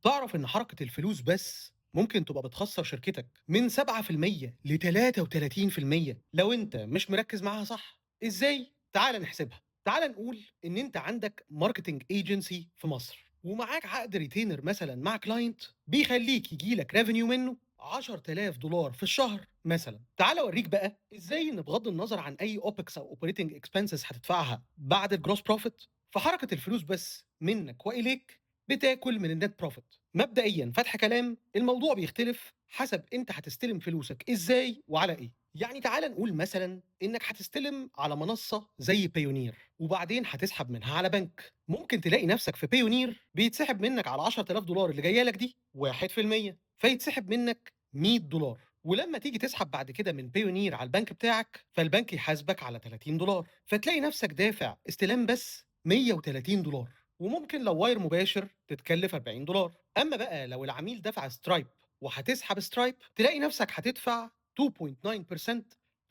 تعرف إن حركة الفلوس بس ممكن تبقى بتخسر شركتك من 7% ل 33% لو أنت مش مركز معاها صح؟ إزاي؟ تعال نحسبها. تعال نقول إن أنت عندك marketing agency في مصر ومعاك عقد retainer مثلا مع client بيخليك يجيلك revenue منه $10,000 في الشهر مثلا. تعال اوريك بقى ازاي ان بغض النظر عن اي OPEX او operating expenses هتدفعها بعد ال gross profit، فحركه الفلوس بس منك واليك بتاكل من ال net profit. مبدئيا فتح كلام، الموضوع بيختلف حسب انت هتستلم فلوسك ازاي وعلى ايه. يعني تعال نقول مثلا انك هتستلم على منصة زي Payoneer وبعدين هتسحب منها على بنك. ممكن تلاقي نفسك في Payoneer بيتسحب منك على $10,000 اللي جاية لك دي 1%، فيتسحب منك $100. ولما تيجي تسحب بعد كده من Payoneer على البنك بتاعك، فالبنك يحاسبك على $30، فتلاقي نفسك دافع استلام بس $130. وممكن لو wire مباشر تتكلف $40. اما بقى لو العميل دفع Stripe وهتسحب Stripe، تلاقي نفسك هتدفع 2.9%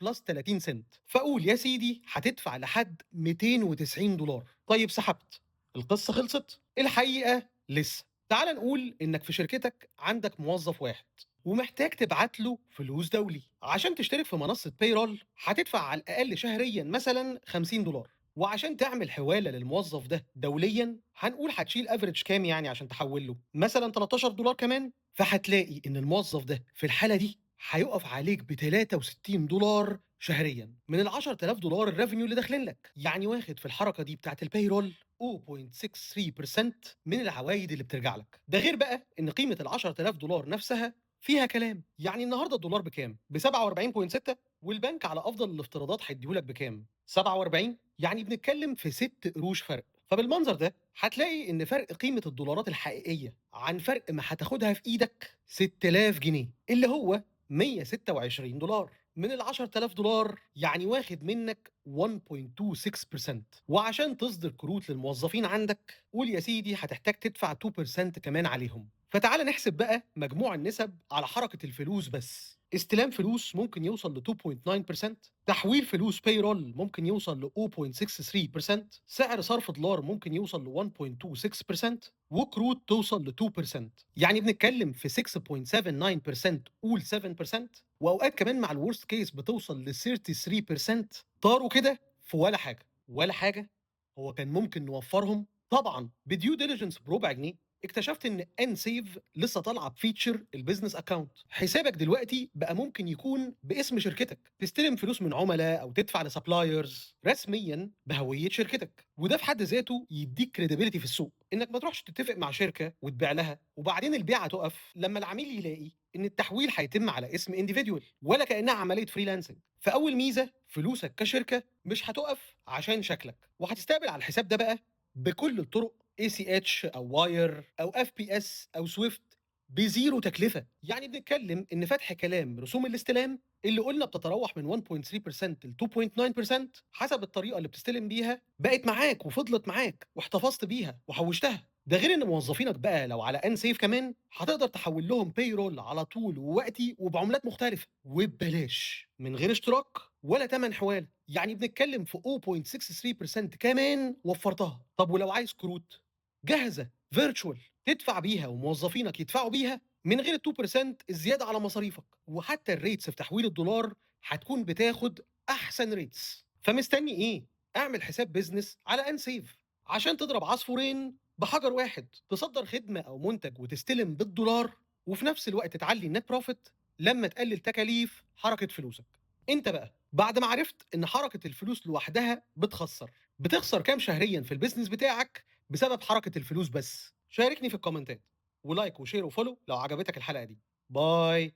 plus 30 سنت، فقول يا سيدي هتدفع لحد $290. طيب سحبت، القصة خلصت؟ الحقيقة لسه. تعال نقول انك في شركتك عندك موظف واحد ومحتاج تبعت له فلوس دولي. عشان تشترك في منصة payroll هتدفع على الأقل شهريا مثلا $50، وعشان تعمل حوالة للموظف ده دوليا هنقول هتشيل average كام يعني عشان تحول له مثلا $13 كمان، فهتلاقي ان الموظف ده في الحالة دي هيقف عليك ب $63 شهريا من ال $10,000 ال revenue اللي داخلين لك. يعني واخد في الحركة دي بتاعت ال payroll 0.63% من العوايد اللي بترجع لك. ده غير بقى ان قيمة ال $10,000 نفسها فيها كلام. يعني النهارده الدولار بكام؟ ب 47.6، والبنك على افضل الافتراضات هيديهولك بكام؟ 47. يعني بنتكلم في 6 قروش فرق. فبالمنظر ده هتلاقي ان فرق قيمة الدولارات الحقيقية عن فرق ما هتاخدها في ايدك 6000 جنيه اللي هو $126 من ال $10,000، يعني واخد منك 1.26%. وعشان تصدر كروت للموظفين عندك قول يا سيدي هتحتاج تدفع 2% كمان عليهم. فتعال نحسب بقى مجموع النسب على حركة الفلوس بس. استلام فلوس ممكن يوصل ل 2.9%، تحويل فلوس payroll ممكن يوصل ل 0.63%، سعر صرف دولار ممكن يوصل ل 1.26%، وكروت توصل ل 2%. يعني بنتكلم في 6.79%، قول 7%، واوقات كمان مع ال worst case بتوصل ل 33%. طاروا كده في ولا حاجة. ولا حاجة؟ هو كان ممكن نوفرهم؟ طبعا. ب due diligence بربع جنيه اكتشفت ان nSave لسه طالعه ب feature ال business account. حسابك دلوقتي بقى ممكن يكون باسم شركتك، تستلم فلوس من عملاء او تدفع ل suppliers رسميا بهوية شركتك، وده في حد ذاته يديك credibility في السوق، انك ما تروحش تتفق مع شركة وتبيع لها وبعدين البيعة تقف لما العميل يلاقي ان التحويل هيتم على اسم individual ولا كانها عملية freelancing. فاول ميزة، فلوسك كشركة مش هتقف عشان شكلك، وهتستقبل على الحساب ده بقى بكل الطرق، ACH او wire او FPS او SWIFT، ب zero تكلفة. يعني بنتكلم ان فتح كلام رسوم الاستلام اللي قلنا بتتراوح من 1.3% ل 2.9% حسب الطريقة اللي بتستلم بيها بقت معاك وفضلت معاك واحتفظت بيها وحوشتها. ده غير ان موظفينك بقى لو على nSave كمان هتقدر تحول لهم payroll على طول ووقتي وبعملات مختلفة وببلاش من غير اشتراك ولا تمن حواله. يعني بنتكلم في 0.63% كمان وفرتها. طب ولو عايز كروت جاهزة virtual تدفع بيها وموظفينك يدفعوا بيها من غير ال 2% الزيادة على مصاريفك، وحتى ال rates في تحويل الدولار هتكون بتاخد احسن rates. فمستني ايه؟ اعمل حساب business على nSave عشان تضرب عصفورين بحجر واحد، تصدر خدمة او منتج وتستلم بالدولار، وفي نفس الوقت تعلي ال net profit لما تقلل تكاليف حركة فلوسك. انت بقى بعد ما عرفت ان حركة الفلوس لوحدها بتخسر، بتخسر كام شهريا في ال business بتاعك بسبب حركة الفلوس بس؟ شاركني في الكومنتات، و like و share و follow لو عجبتك الحلقة دي. bye.